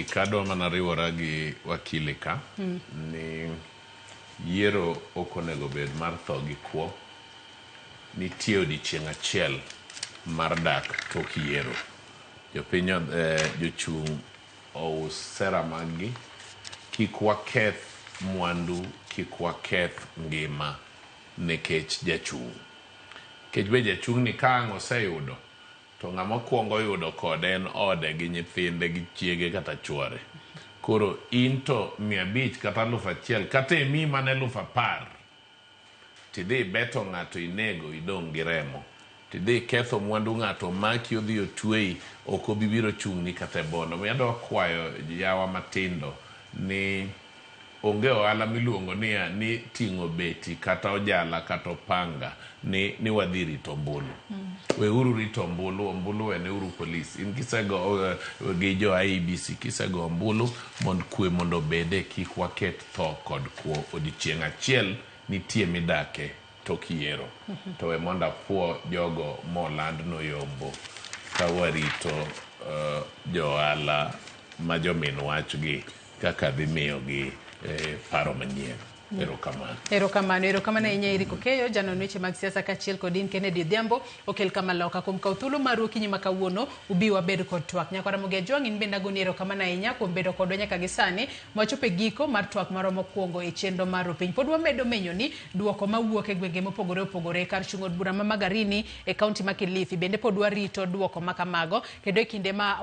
Mogik adwa mana riwora gi wakili ka ni yiero ok onego bed mar tho gi kwo. Nitie odiechieng' achiel mar dak tok yiero. Jopiny jochung' ous sera maggi. Kik waketh mwandu, kik waketh ngima nekech jachung'. Nikech be jachung' ni ka ang' oseyudo to ng'ama kwongo yudo kode en ode gi nyithinde gi chiege kata chuore. Koro in to 500 kata 1000 kata emiyi mana 10,000 tidhi ibeto ng'ato inego idong' gi remo. Tidhi iketho mwandu ng'ato omaki odhi otweyi ok obi biro chung'ni kata e bondo. Omiyo adwa kwayo yawa matindo ni onge ohala miluongo niya ni ting'o beti kata ojala kata opanga ni, ni wadhi rito ombulu. Weuru rito ombulu, ombulu weneuru polis. In kisego gi jo IEBC kisego ombulu mond kwe mondo obede kik waket tho kod kwo. Odiechieng' achiel nitie midake tok yiero. To we mondo apuo jogo moland noyombo ka warito jo ohala ma jomin wach gi kaka dhi miyogi paro manyien. Erokamano. Erokamano, erokamano ahinya Eric Okeyo, janon weche mag siasa kaachiel kod in Kennedy Odhiambo okel kamaloka kuom kawo thuolo maru okinyi ma kawuono ubi wabed kod twak. Nyakwara Ramogi Ajwang' in bende agoni erokamano ahinya kuom bedo kodwa nyaka gi sani mwachopo e giko mar twak marwa mokwongo e chenro mar Rupiny. Pod wamedo menyo ni duoko mawuok e gwenge mopogore opogore kar chung' od bura ma Magarini e kaunti ma Kilifi bende pod warito duoko ma kamago kendo e kinde ma